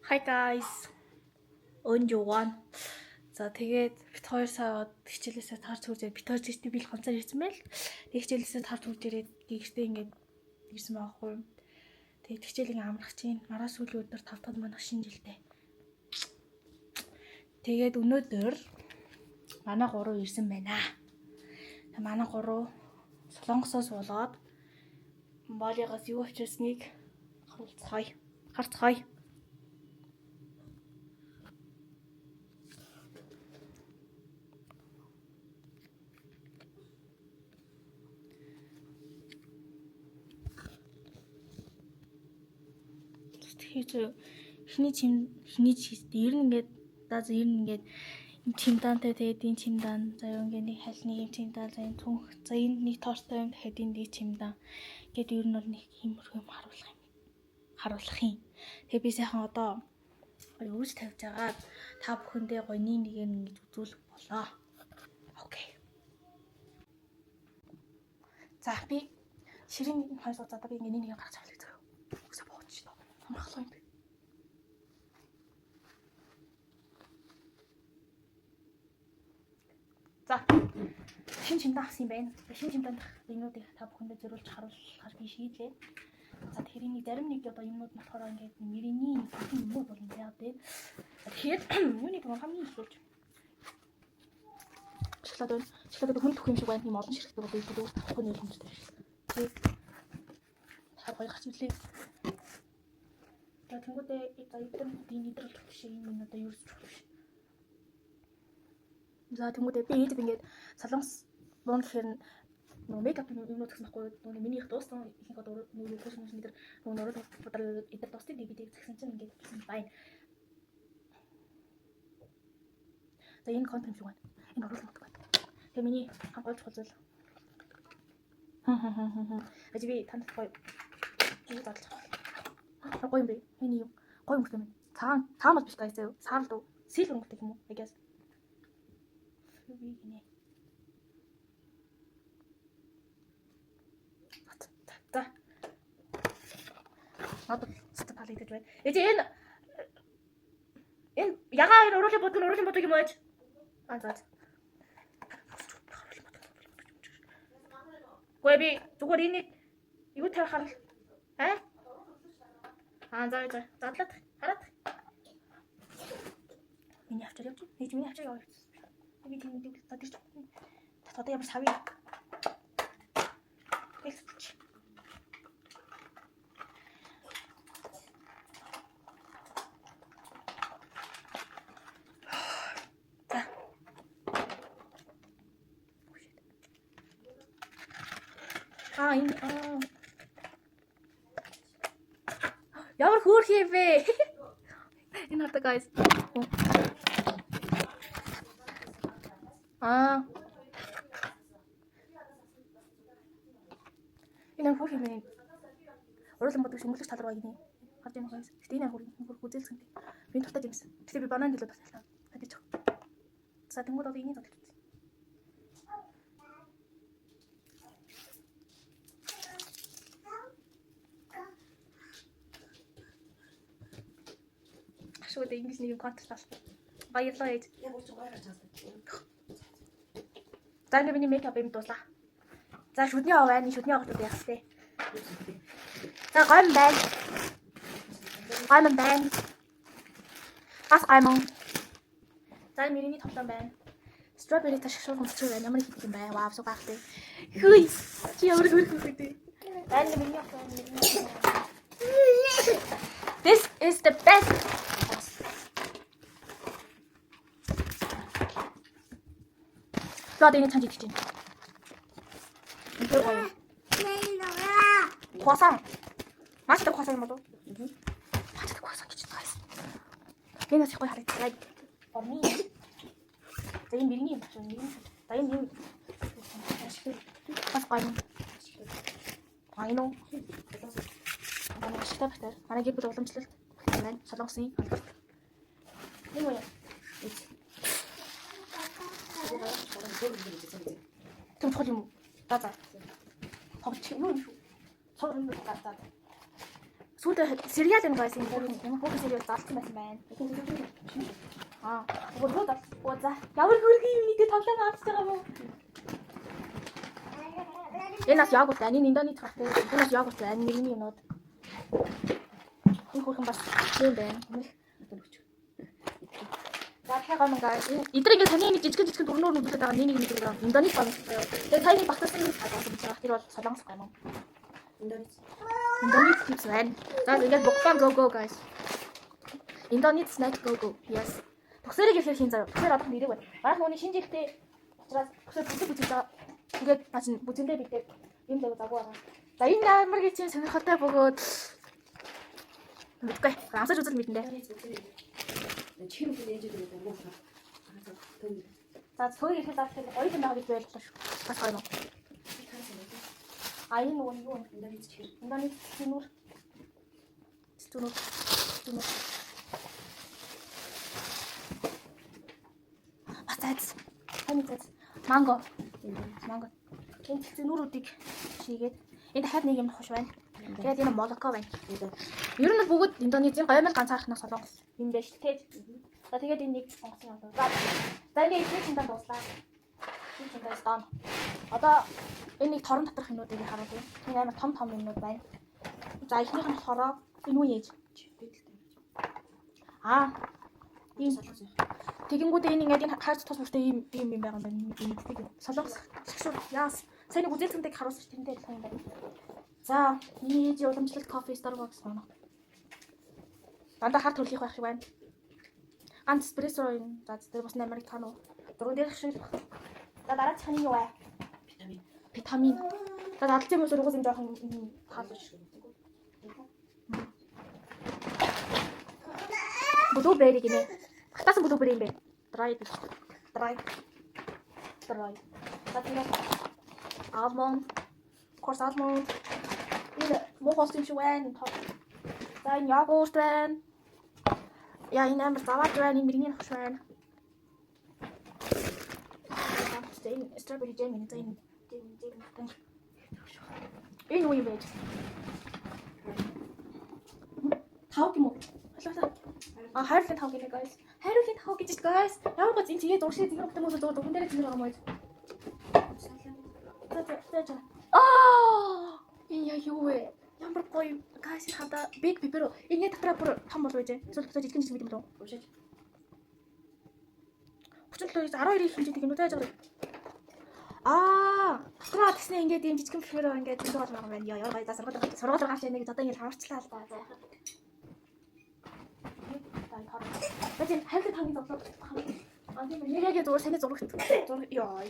Hi guys. Өнжуган. За, тэгээд бит хоёр сая хичээлээсээ тарж хурж ирээд, бит хоёр чигтээ би л ганцаар ирсэн байл. Тэгээд хичээлээсээ тарж хурж ирээд гэртээ ингээд ирсэн байгаа хгүй юу. Тэгээд хичээл ингээ амрах чинь маргааш сүүлийн өдөр, 5 дахь манах шинэ жилдээ. Тэгээд өнөөдөр манай гурав ирсэн байна. Тэгээд манай гурав Солонгосоос болоод Монголиогоос юу авчирсныг харуулцгаая. Харцгаая. Тэгэхээр эхний чим, эхний чийстэй ер нь ингээд за ер нь ингээд юм чимдаантай, тэгээд энэ чимдаан за юу, ингээд нэг хал, нэг юм чимдаан, за энэ түнх, за энд нэг тортой юм, дахиад энд нэг чимдаан гээд ер нь бол нэг иймэрхүү юм харуулах юм харуулах юм. Тэгээ би сайхан одоо гоё үүж тавьж агаад та бүхэндээ гоё нэг нэгээр ингэж үзүүлэх болоо. Okay. За, би ширийн хоёр сууцаа, би ингэ нэг нэг гаргаж авлаа зөө. Үгсэ бууч доо. Амархлаа юм бэ. За, шинэ чимдаан авсан юм байна. Шинэ чимдаан дах юмнуудыг та бүхэндээ зориулж харуулахаар би шийдлээ. За, тэгэхээр энийг зарим нэг одоо юмнууд нь болохоор ингээд мөрөний нэг юмнууд бол яа вэ? За, тэгэхээр юуны түрүү хамгийн эхлүүлж шоколад байна. Шоколад хүн төх юм шиг байна. Тийм олон ширхтэг бол илүү авах нь ойлгомжтой биш. Тэгээд та гоё гарч ирлээ. За, тэнгуүдээ за эдгээр энэ эдгээр бол биш, энэ энэ одоо юу ч чухал биш. За, тэнгуүдээ би ээжид ингээд Солонгос буун гэхээр нөгөө makeup юмнууд гэсэн байхгүй юу? Нөгөө миний их дууссан, ихэнх одоо нөгөө курс мөс мэдэр нөгөө нуруу будар эдгээр дуустын би тийг загсан чинь ингээд гэсэн байна. За, энэ контент юм шиг байна. Энэ оруулах мөт байна. Тэгээ миний гол чухал зүйл. Аж би танд гоё юу задлах. Гоё юм бэ? Энэ юм гоё өнгөтэй юм. Цагаан, цагаан бол биш гайс заяа. Саарл дуу. Silver өнгөтэй юм уу? I guess. Би гинэ. За. Надад цэцэг таалагдаж байна. Ээж, энэ ягаан энэ уруулын будаг, уруулын будаг юм уу, ээж? Аа, за. Гүй, би зүгээр энийг юу тавихаар л аа. Аа, за за, задлаад хараад. Миний авчаар явж. Нэг миний авчаар явж. Би тийм нэг за тэр чинь. Одоо ямар савыг. Хэлсэж. За. Аа, энэ аа. Ямар хөөрхөн юм бэ? Энэ хардаа, guys. Аа. Энэ хөөрхөн юм байна. Уруулан бодог шүмэглэж тал руу гинэ. Харж байна, guys. Гэтэ энэ хөөрхөн хөөрхөн гүзээлсэн. Би дуртай юмсан. Гэтэ би банан төлөө дуртай. Хадиж. За, тэнгууд одоо энийг задлж үзье. Ашгүй дээ, ингэж нэг юм контр тал. Баярлалаа, ээж. Яг үгүй гоё гарч байгаа. За, ингээ миний makeup юм дууслаа. За, шүдний ов байна. Шүдний овтууд яах вэ? За, гоймон байна. Гоймон байна. Бас гоймон. За, мөрөний тоглоом байна. Strawberry ташиг шууд хүнцэр байна. Ямар их юм бэ? Вау, суу гайхалтай. Хүй. Чи ямар хөрөх хөхтэй. Байна, мөрөний ов байна. This is the best. За, одоо энийг чанж идэж байна. Энэ гоё. Круассан. Маш их круассан юм болов уу? Маш их круассан гэж guys. Энэ бас их гоё харагдаж. Ормын. За, энэ мөрний юм байна. Мөрний. За, энэ юм. Бас гоё. Гоё уу? Манай ашигтай багтаар. Манай гэр бүл уламжлалт байна. Солонгосын албарт. Энэ юу юм? Тэр чухал юм уу? За за. Тоглож юу юм шүү. Цог юм, за за. Сүүлдээ cereal юм guys, энэ бүр бүх cereal залсан байсан байна. Аа, өөрөө зал. Оо за. Ямар хөргөн юм нийтээ тоглоом авчиж байгаа юм уу? Энэ бас йогурт байна. Энэ Индонез гартай. Энэ бас йогурт байна. Мэрэгний юмнууд. Энэ хөрхөн бас юм байна. За, тэгэхээр гомон guys. Эдгээр ингээд таны нэг жижигэн жижигэн дүрнүүр нүдэлээд байгаа нэг нэг нэг Индонез гомон. Тэгээ сая нэг багтсан нэг гэсэн гэж байгаа. Тэр бол солонгос гомон. Индонез. Индонез chips байна. За, ингээд mukbang go go guys. Индонез snack go go. Yes. Төгсөрийг ирэхээр хийн заяа. Төгсөр одох нэрэг байна. Бараг нүуний шинэ жилтэй учраас төгсөр бүзэг бүзэг байгаа. Тэгээд наа чинь бүзэндээ битээ юм зав завгүй байгаа. За, энэ амар гэж чинь сонирхолтой бөгөөд мэдгүй. Амсаж үзэл мэдэн дээ. Чихэр үгүй ээж гэдэг юм уу? За, цөгийг ирэхээр заах тэгэхээр гоё юм байгаа гэж ойлголоо шүү. Бас гоё юм. А, энэ нөгөө юу вэ? Индонез чихэр. Индонез цэцүүнүр. Цэцүүнүр. Цэцүүнүр. Бас айц. Таны зайц. Манго. Манго. Энэ цэцүүнүрүүдийг шийгээд энэ дахиад нэг юм хуш байна. Тэгээд энэ молоко байна. Ер нь бол бүгд Индонезийн гомил ганцаархнах солонгос юм байна шүү дээ. За, тэгээд энэ нэг онгоцны юм. За за, ингээ ихний чимдаа дууслаа. Энэ чимдаа done. Одоо энэ нэг торон доторх юмнуудыг харуулъя. Энэ амар том том юмнууд байна. За, эхнийх нь болохоор энэ үү ээж? Аа, энэ Солонгос. тэгэнгүүтээ энэ ингээд энэ хайрц тус бүртээ ийм ийм юм байгаа юм байна. Энэ мэддэг юм. Солонгос шгшүүр яас. Сайн нэг үзэлцэнтэйг харуулсан ч тэрнтэй адилхан юм байна. За, миний ээжийн уламжлалт кофе Starbucks байна. Дандаа хар төрлөх байх шиг байна. Ганц эспрессо юм. За, тэр бас американо. Дөрөв дээрх шиг. За, дараачих нь юу вэ? Витамин. Витамин. За, задлсан юм уу юм жоохон хаалж. Blueberry гинэ. Хатаасан blueberry юм бэ? Dry биш. Dry. Dry. За, тэгээд almond. Of course almond. Энэ муу хоос юм шиг байна. За, энэ йогурт байна. Яа, энэ амар заваад байна. Энэ мэрэгний хаш байна. За, энэ strawberry jam гинэ. За, энэ jam jam. Энэ юу юм бэ? Тав юм уу? Халаа. А, хайрлын тав гинэ guys. Хайруулын тав гэж guys. Ямар гоц энэ тэгээ зуршиг зэгэр хүмүүс зүгээр дүгэн дээрээ зэгэр байгаа юм уу? За за за за. Аа! Энэ яг юу вэ? Ямар гоё. Guys, энэ хадаа big pepper. Энэ яг дотроо бүр том болов вэ? Эсвэл буцаад жижигэн жижиг юм болов? Уншаач. 37-ыг 12-ийг хэмжээтэй юм уу? За за. Аа, дотроо тэгснэ ингээд ийм жижигэн pepper ингээд энэ бол байгаа юм байна. Яа, яа, за, сургууль сургууль руу гарч нэг одоо ингээд хамарчлаа л да. За. За, тийм хайрлаг тавны зовлон. Аа, тийм нэг яг зүгээр саний зурагт зураг ёо.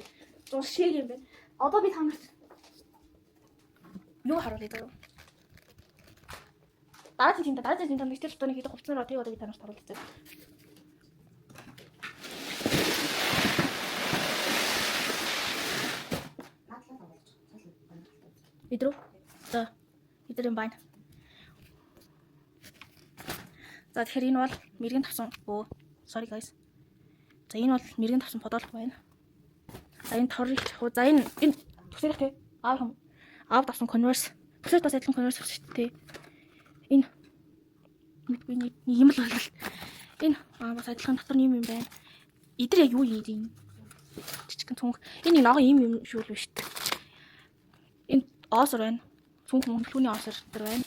Зураг шиг юм байна. Одоо би та нарт юу харуулъя заяа. Дараагийн тэмдэг, дараагийн тэмдэг нэг тэл одоо нэг хэдэн хувцснаар тийг одоо би та нарт харуулъя заяа. Наадлаа оруулж. Цал гонхолтой. Идрүү. За. Идэр юм байна. За, тэгэхээр энэ бол мэрэгэн тавсан. Өө, sorry guys. За, энэ бол мэрэгэн тавсан подолк байна. За, энэ торыг чахуу. За, энэ төгсөрөх те. Аав хам. Аав давсан Converse. Төгсөр бас адилхан Converse авсан шүү дээ. Энэ мэдгүй нэг юм л бол. Энэ аа бас адилхан дотор нь юм юм байна. Идэр яг юу юм ийм? Жижигхэн цүнх. Энэ нэг ногоон юм юм шүү л биш үү? Энэ оосор байна. Цүнх мөнхлүүний оосор тэр байна.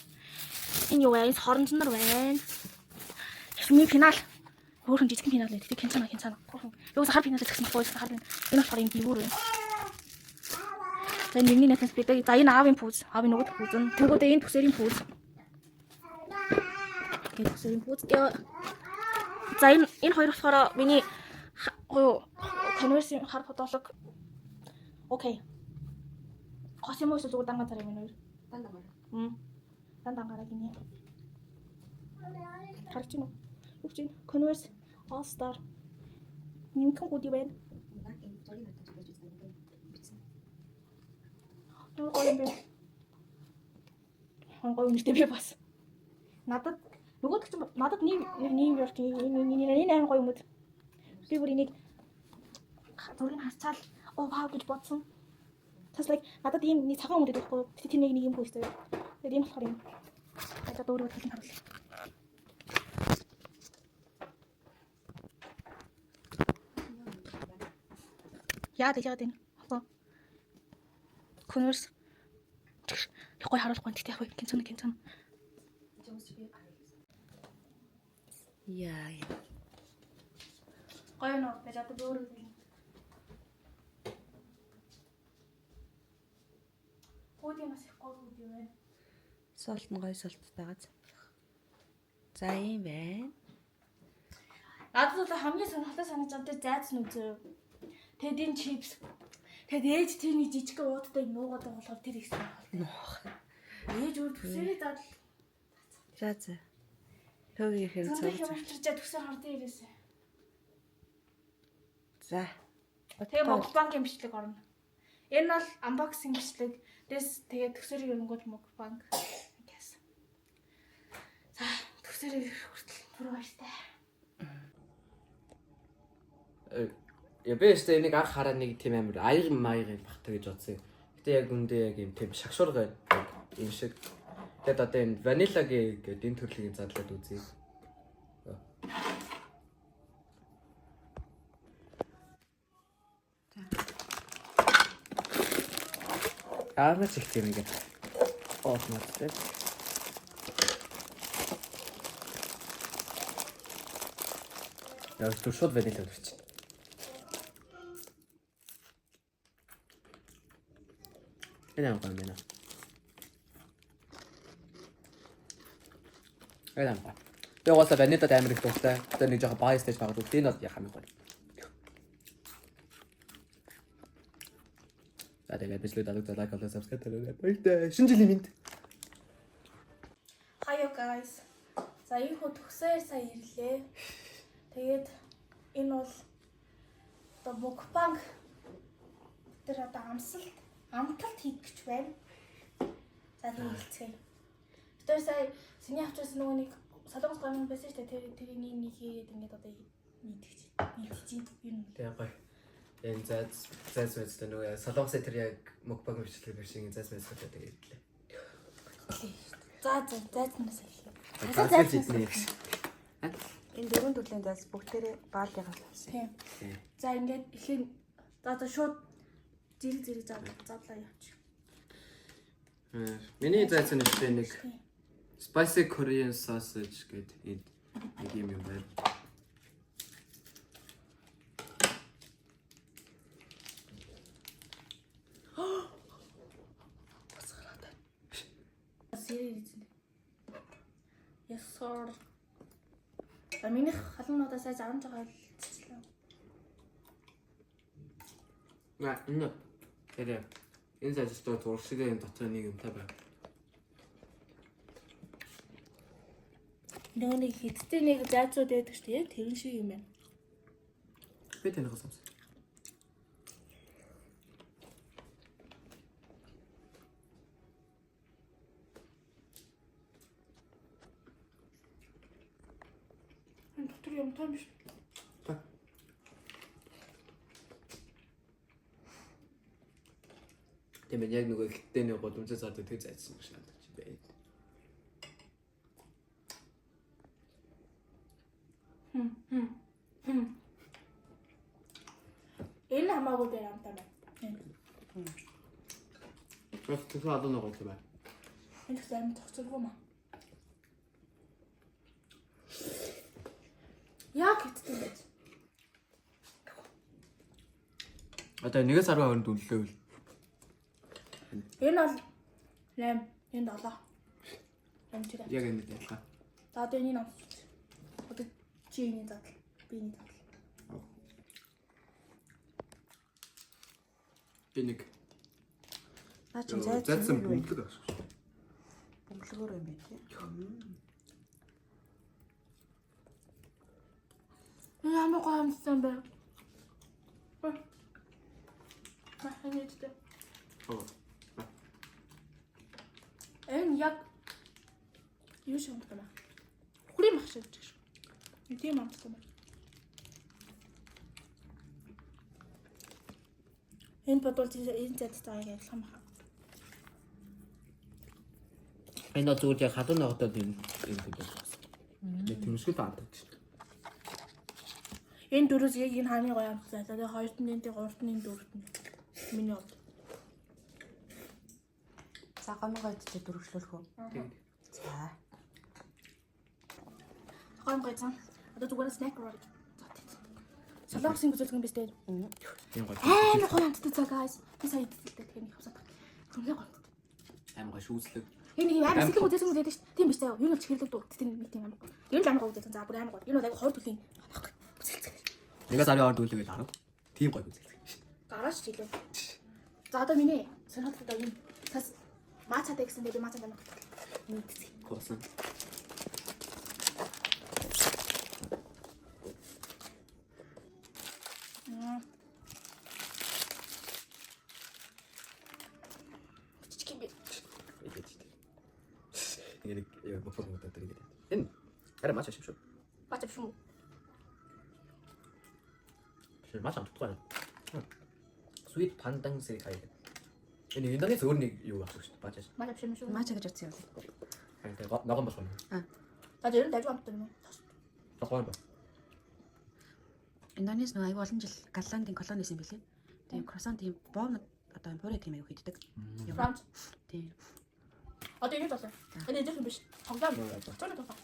Энэ юу вэ? Энэ хоронцнор байна. Миний пенал. Хөөхөн жижигхэн пенал гэдэг. Тэг хинцана хинцана. Хөөхөн. Юус хар пенал гэсэн баггүй хар пенал. Энэ болохоор юм гівүүр байна. За, энэ миний нэтнес бидэг. За, энэ аавын пүүз. Аавын нөгөөх пүүз нь. Тэгвэл энэ төсөрийн пүүз. Энэ төсөрийн пүүз. За, энэ хоёр болохоор миний юу Converse хар подолог. Okay. Гос юм уу эсвэл зүгээр дангаа царай юм хоёр. Дан дан. Дан дангараа гинэ. Харж байна уу? Юу гэж Converse All Star нэмхэн гүди байна. Наа энэ зургийг надад байж үзсэн. Бичсэн. Ямар гоё юм бэ? Хон гоё үнэтэй би бас. Надад нөгөөдөг чинь надад нэг Нью Йорк энэ энэ амар гоё юмуд. Би бүр энийг зургийг харчаал оо вау гэж бодсон. Бас like надад ийм нэг цагаан өмдөд байхгүй. Гэтэ тэр нэг нэг юм хөөстэй. Тэгээд ийм болохоор юм. Одоо өөрөө төлөв харуулъя. Яа яагаад энэ? Одоо Converse гой харуулахгүй гэхдээ яг гинцэн гинцэн. Яа. Гоё нөө байж одоо би өөрөө хэлнэ. Хүүдийн бас их гоё хүүд юм байна. Солт нь гоё солттайгааз. За ийм байна. Надад бол хамгийн сонирхолтой санагдаж байгаа тэр зайц нүзээ. Тэгэд энэ чипс. Тэгэд ээж тэрний жижиг уудтай нуугаад байгаа болохоор тэр их сонирхолтой. Нуух. Ээж өөр төсөөрэй задал. За за. Төөгийн хэрэг Зөндөх юм цог. авчирчаа төсөөр хардсан ирээсэ. За. Тэгээ мукбангийн бичлэг орно. Энэ бол unboxing бичлэг. Тэс тэгээ төсөөрийг өрөнгөд мукбанг гэсэн. За төсөөрийг ирэх хүртэл түр баяртай. Я би өстэй энийг анх хараад нэг тийм амар аяг маяг юм бахта гэж бодсон. Гэтэ яг үндэ яг юм тийм шагшуурга яг юм шиг. Тэгэд одоо энэ ванилагийн гэдэг энэ төрлийн задлаад үзье. Аа ч их тийм ингээд оох модтой. Яг түр шууд ванила төрчих. Энэ амар гоё юм байна. Энэ амар гоё. Би угаасаа ванилад амар их дуртай. Одоо нэг жоохон bias гэж магадгүй. Энэ бол яг хамгийн гоё. За тэгээд бичлэг дараг лайк болоо subscribe дараарай. Баяртай. Шинэ жилийн мэнд. Hi you guys. За энэ хүү төгсөөр сая ирлээ. Тэгээд энэ бол одоо мукбанг тэр одоо амсалт амталт хийх гэж байна. За тэгээд хэлцгээе. Тэр сая сэний авчирсан нөгөө нэг солонгос гомн байсан шүү дээ. Тэр тэрийг нэг хийгээд ингээд одоо нийтгч нийтж юм. Тэгээ гоё. Энэ зайц зайц мэйцтэй нөгөө солонгосын тэр яг мукбанг бичлэг биш ингэ зайц мэйцтэй тэгээд ирлээ. За за зайцнаас эхлэе. Зайц иднэ гэж. Энэ дөрвөн төрлийн зайц бүгдээрээ баалыгаас авсан. Тийм. Тийм. За ингээд эхлээ за одоо шууд зэрэг зэрэг задлаа явчих. Миний зайц нь ихтэй нэг spicy Korean sausage гэдэг энд нэг юм юм байна. Сэрээр эзэн. Yes sir. За минийх халуунуудаа сайн завж байгаа л цэцлээ. Наа энэ тэр энэ зайц дээр зуршиг юм дотор нэг юм та байна. Нөгөө нэг хэдтэй нэг зайцууд байдаг шүү дээ. Яг тэрэн шиг юм байна. Би таних сонссон. Энэ дотор юм тань биш. Та. Тийм ээ яг нөгөө хиттэй нэг гудамжаа заадаг тэр зайцсан юм шиг надад чи байд. Энэ хамаагүй дээр амтаа байна. Энэ. Тэр тэр алуу нэг гоё байна. Энэ гэсэн амт цогцолгүй маа. Яг хэдтэй байж. Одоо 1-10% дүнлээ үл. Энэ бол 8, энэ 7. Юм чи. Яг энэ ялгаа. За одоо энийг амсч. Одоо чи энийг задал. Би энийг задал. Би нэг Наа чи зайц зайцсан бөмбөлөг авсан. Бөмбөлгөөр юм байна тий. Энэ амар гоё амтсан байна. Маа энэ. Оо. Энэ яг юу шиг амтсан байна. Хүрийн мах шиг гэж. Тийм амтсан байна. Энэ бодвол энэ зайдтай яг адилхан байна. Энэ зүгээр яг халуун ногдоод энэ энэ тийм байна. Нэг тэмсгэл амтдаг. Энэ дөрөвс яг энэ хамгийн гоё амттай. Тэгээ хоёрт нь энэ, гуравт нь энэ, дөрөвт нь. Миний хувьд. За гомгой идчихээ дөрвөлжлүүлэх үү? Тийм. За. Гоё гоё зан. Одоо зүгээр snack руу гэж. За тийм. Солонгосын гүзэлгэн юм биш үү? Тийм гоё. Амар гоё амттай за guys. Би сая идэлтэй тэгэхээр нэг хавсаад. Үнэхээр гоё амттай. Амар гоё шүүслэг. Энэ нэг амар сэлэг үзэлсэн үзээд шүү дээ. Тийм биш заяа. Юу нь чихэрлэг дуу. Тийм нэг тийм амар. Ер нь л амар гоё үзэлсэн. За бүр амар гоё. Ер нь бол айгу хор төрлийн үзэлцэг. Нэгээс 10 орд үлээгээл 10. Тийм гоё үзэлцэг. Гараач жилээ. За одоо миний сонирхолтой юм. Сас маацаатай гэсэн дээр би маацаа амар гоё. Мэдсэн. Косон. Жижиг юм би. Ингэж тийм. Ингэ нэг бохор мөтөд тэр ингэ. Энэ арай маш шиг шүү. Бач биш үү? Биш маш амттай байна. Sweet pandan sirikaya. Энэ Индонез өөр нэг юу авах шүү дээ. Бач. Мач биш юм шүү. Мача гэж утсан юм уу? Харин тэгээ ногоон болох юм. За ер нь дайггүй амттай юм уу? Ногоон ба. Индонез нөгөө аюу олон жил Голландын колони байсан юм билээ. Тийм круассан тийм боомнод одоо пюре тийм аюу хийддэг. Юм. Франц. Тийм. Одоо энэ болоо. Энэ идэх юм биш. Тоглоом. Цоороо тоглоом.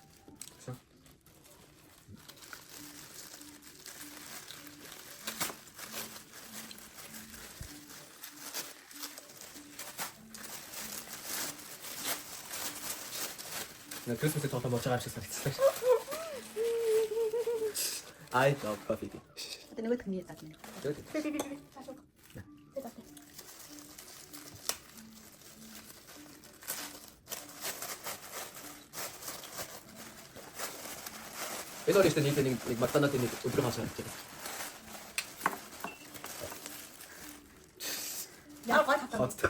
На Christmas-ийг тоглоом болж байгаа юм шиг санагдсан. I love coffee. Одоо нөгөөх нь задна. Тэгээд Би би би би. Цаашаа. Тэ за. энэ өөр ихтэй нэг нэг нэг McDonald's-ийн нэг өдрийн хоол санагдаж байна. Ямар гоё тоглоом. Хот.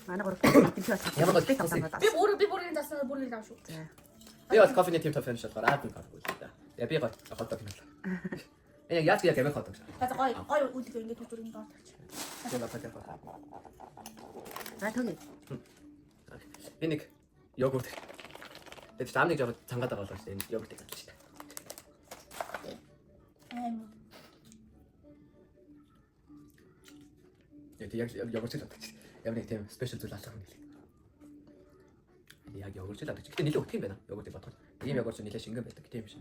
Манай гурав тэмцэх бас. Ямар гоё тоглоом. Би бүр би бүрийн заснаар бүрийг авах шүү. За. Би бол кофений тим топ фэн болохоор Apple coffee үлээ да. Я би гоё хот дог юм байна. Энэ яг яаж яг ямар хот дог. За гоё гоё үлдээ ингээд түр ингээд доор тавьчих. Тийм ба тийм. За төгөө. Би нэг йогурт. Тэгээд чи амныг жоо цангаад байгаа болоо шүү. Энэ йогуртыг задлаа шүү. Амар. Яг яг йогурт л авдаг. Ямар нэг тийм спешиал зүйл алах юм гэлээ. Яг йогурт л авдаг. Гэтэ нэлээд өтөх юм байна. Йогуртыг бодоход. Ийм йогурт нэлээд шингэн байдаг. Тийм биш.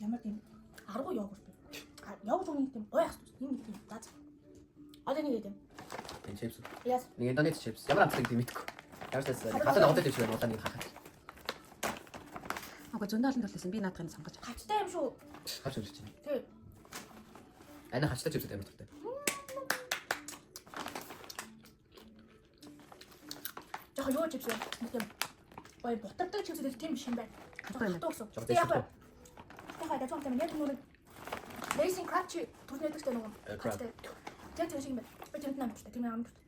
Ямар тийм аргу йогурт бэ? Йогурт нэг тийм гоё ах юм нэг тийм за. Одоо нэг юм. Энэ чипс. Яс. Нэг Индонез чипс. Ямар амтлаг тийм мэдэхгүй. Ямар ч байсан. Хатан ногдол чипс байна. Улаан нэг хахад. Үгүй зөндөө олон төлөөсөн би наадахыг сонгож. Хавцтай юм шүү. Хавч өмсөж чинь. Тий. Ана хавчтай чипсэд амар дуртай. Жохо юу чипс вэ? Нэг тийм гоё бутардаг чипс гэх тийм биш юм байна. Хатуу юм. Хатуу гэсэн. Жохо Яг дэвшгүй. Яг яг жохо тийм яг нүрэг Racing crab чи түрнэдэг ч нөгөө. Crab. Тэр тэр шиг юм байна. Би тэнд амар дуртай. Тэр амар дуртай.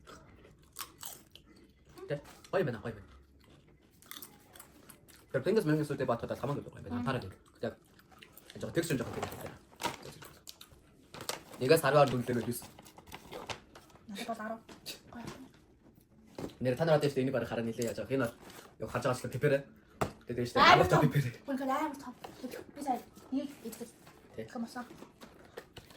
Тэ. Гоё юм байна, гоё юм байна. Тэр Pringles мөнгө сүлдээ батгаад хамаагүй гоё юм байна. Амтаараа л. Яг жоо тэгсэн жоо тийм. Нэгээс 10 ар дүнлээ байл юус. Надад бол 10. Гоё. Нэр та нар одоо шүү дээ энийг бараг хараа нилээ яаж байгаа. Энэ бол яг харж байгаа ч пепперэ. Тэгээд шүү дээ. Амар том пепперэ. Үнэхээр амар том. Би сая нэг идэл. Тий. Камасан.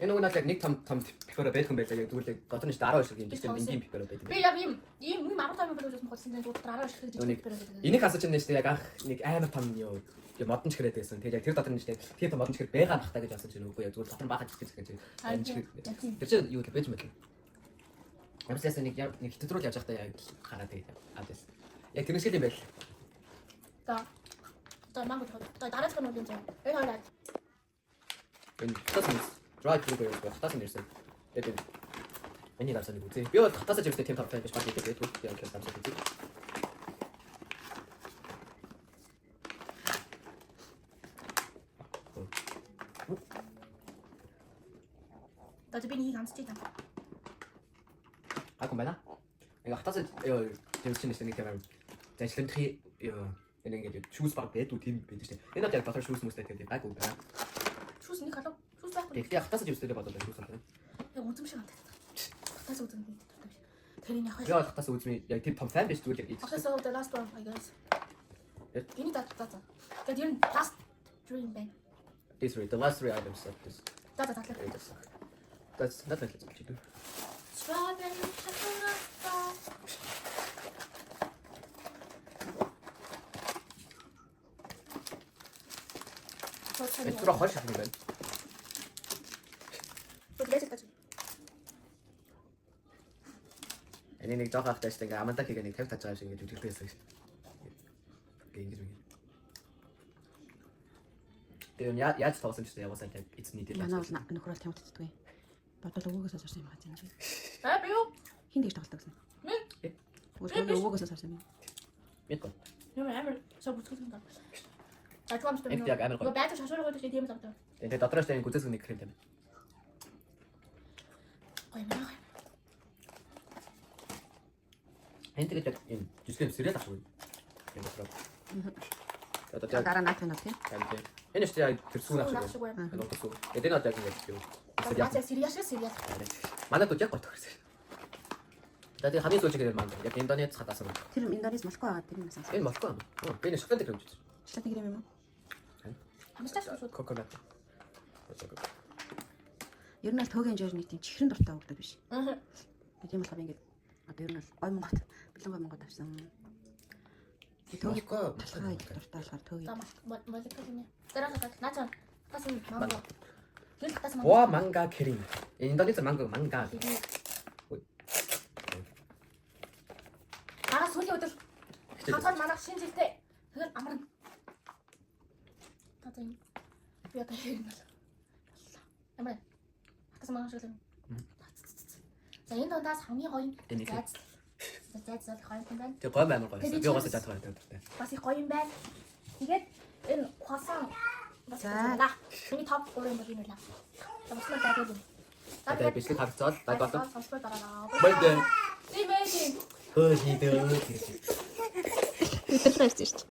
Энэ үг нь яг нэг том том пепперэ байх юм байлаа. Яг зүгээр л дотор нь шүү дээ 12 шиг юм жижиг энгийн пепперэ байдаг. Би яг ийм ийм юм амар том юм болж байсан чинь зүгээр 12 шиг жижиг Нэг пепперэ гэдэг. энийг хасаж чинь шүү дээ яг анх нэг амар том юу модон чихрээд байсан. Тэгээд яг тэр дотор нь шүү дээ тийм том модон чихэр байгаа нахтаа гэж бодсон чинь үгүй яг зүгээр дотор нь баахан жижиг жижиг Аа, чихэр. тийм. Тэр чинь юу л байж мэт. Ямарсаас нэг нэг хэтрүүл явж байхдаа яг хараад тэгээд авдээс. Яг тэр шиг юм байл. За. За манго тоо. За дараах нь бол юм заа. Энэ хоёр аа. Энэ хатаас нь dry fruit буюу хатаас нь ирсэн. Тэгээд энэ давсаа нэг үзье. Би бол хатаасаа чивстэй тийм тавтай биш баг гэдэг байдаг. Яг л давсаа үзье. За би нэг амсчих таа. Гайгүй байна. Ингээ хатаасаа ёо чивс чинь нэг тийм зажлантхи ёо энэ ингээд шүүс баг байдгүй тийм байдаг шүү дээ. Энэ бол яг дотор шүүс мүстэй тийм гайгүй байна. Шүүс нэг халуу. Шүүс байхгүй. Тэгэхдээ хатаасаа чивстэй бодвол шүүс байна. Яг үзэм шиг амтдаг. Хатаас үзэм дуртай биш. Тэр энэ Би явах. болохтаас үзмээ яг тийм том фан биш зүгээр яг Okay, so the last one, I guess. Yep. Эний за за за. Тэгээд ер нь last dream байна. These three, the last three items of this. За за задлаа. That's not like it's do. Strawberry chocolate. Энэ зүрх хойш юм байна. Энэ нэг жоох ахтай шүү дээ. Ингээ амантак хийгээ нэг 50 таж байгаа шиг ингээ жүжиглдэг байсан шүү. Ингээ ингэж ингэ. Тэгээ юм яаж тоглосон ч гэсэн яваасаа яг эзний дээр. Манай бол нөхөр бол тямддаггүй. Бодвол өвөөгөөсөө сурсан юм байна зэн чи. Аа би юу? Хин тэгж тоглодог гэсэн. Ми? Тэгвэл өвөөгөөсөө сурсан юм. Мэдгүй. Юм амар сав бүцгэн юм. Ажгаамстай. Энд яг амар гоё. Нөгөө байцаа шашуургаа гэдэг тийм л авдаг. Тэгээ дотроос энэ гүзээс нэг крем тавина. Гоё юм аа. Энэ тэгээд яг энэ жижигхэн сэрэл ах юм. Энэ дотроо. Одоо яг Дараа наах юм бол тийм. тийм. Энэ шүү дээ тэр сүүн ах шиг. шиг байна. Энэ утас сүү. Тэгээд энэ одоо яг ингэ юм. Нацаа сериал шиг сериал. Манай дүү яг гоё тохирсон. За тэгээ хамгийн сүүлийн хэрэг маань яг Индонез хатаасан. Тэр Индонез молко байгаа тэр юм асан. Энэ молко юм. Би нэг шоколад крем жижиг. Шоколад крем юм уу? Хамстай шүү. Коконат. Ер нь бол төөгийн жоор нэг тийм чихрэн дуртай өгдөг биш. Аа. Тийм болохоор ингээд одоо ер нь бол гой монгот бэлэн гой монгот авсан. Тэгээ төөгийн Молко талхаа идэх дуртай болохоор төөгийн. За молко юм. Дараа нь нацаа тас манго. Тэр тас манго. Боа манга крем. Индонез манго манга. Дараа сүүлийн өдөр хатгаад манайх шинэ жилдээ тэгэл амарна. Та зэн. Би одоо хэрэг бол. Амар. Хатас манго шиг л юм. За энэ дундаас хамгийн гоё Энэ их. зайц. Зайц бол гоё юм байна. Тэгээ гой амар гоё. Би угаасаа чадах байдаг дуртай. Бас их гоё юм байна. Тэгээд энэ круассан бас За. байна. Миний топ 3 юм бол энэ байлаа. За бас нэг дайггүй. За Тэгээ бичлэг харцаал лайк болон. Subscribe дараарай. Баярлалаа. Тийм ээ. Хөөе дөө. Өдөрлөө ирсэн шүү дээ.